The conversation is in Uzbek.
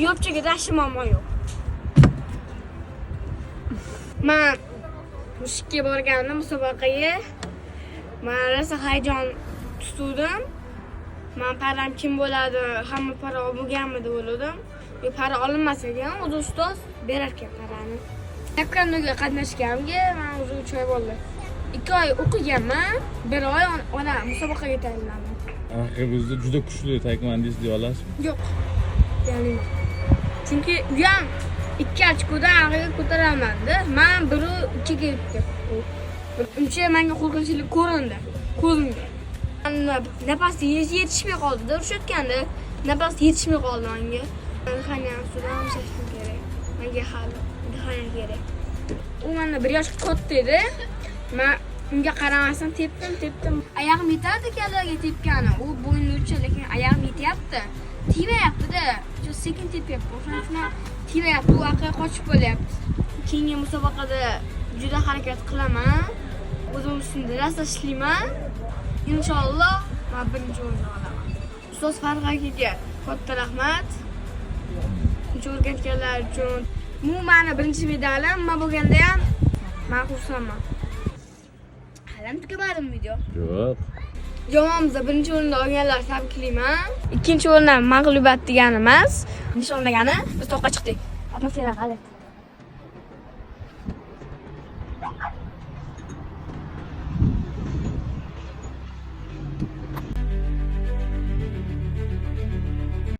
Yo'pchaga hech muammo yo'q. Man mushukka borganimda musobaqaga man rosa hayajon tutuvdim. Man param kim bo'ladi, hamma para olib deb o'yladim. Yo, para olinmas ekan, o'zi ustoz berar ekan parani. Taekwondoga qatnashganimga man o'zi 3 oy bo'ldi. 2 oy o'qiganman, 1 oy ona musobaqaga tayyorlandim. Raqibingizni juda kuchli taekvondist deya olasizmi? Yo'q. Ya'ni chunki u ham 2 ochkodan orqaga ko'tarolmadi. Man 1-2 ga yutdi. Uncha menga qo'rqinchli ko'rindi ko'zimga. Nafas yetishmay qoldi-da urushayotganda. Nafas yetishmay qoldi menga. Дыхание ustida ham ishlashim kerak. Menga hali дыхание kerak. U mendan 1 yosh katta edi. Men unga qaramasdan tepdim, tepdim. Oyog'im yetardi kallaga tepgani. U bo'yni uchi, lekin oyog'im yetyapti. Tegmayapti-da. Juda sekin tepyapti. O'shaning uchun ham tegmayapti. U orqaga qochib bo'lyapti. Keyingi musobaqada juda harakat qilaman. O'zim ustimda rosa ishlayman. Inshaalloh men birinchi o'rinni olaman. Ustoz Farruh akaga katta rahmat. Uncha o'rgatganlar uchun. Bu meni birinchi medalim. Nima bo'lganda ham men xursandman. Hali tugamadim video. Yo'q. Jamoamizda birinchi o'rinda olganlar tabriklayman. Ikkinchi o'rindan mag'lubiyat degani emas. Nishon degani biz toqqa chiqdik. Atmosfera g'alati.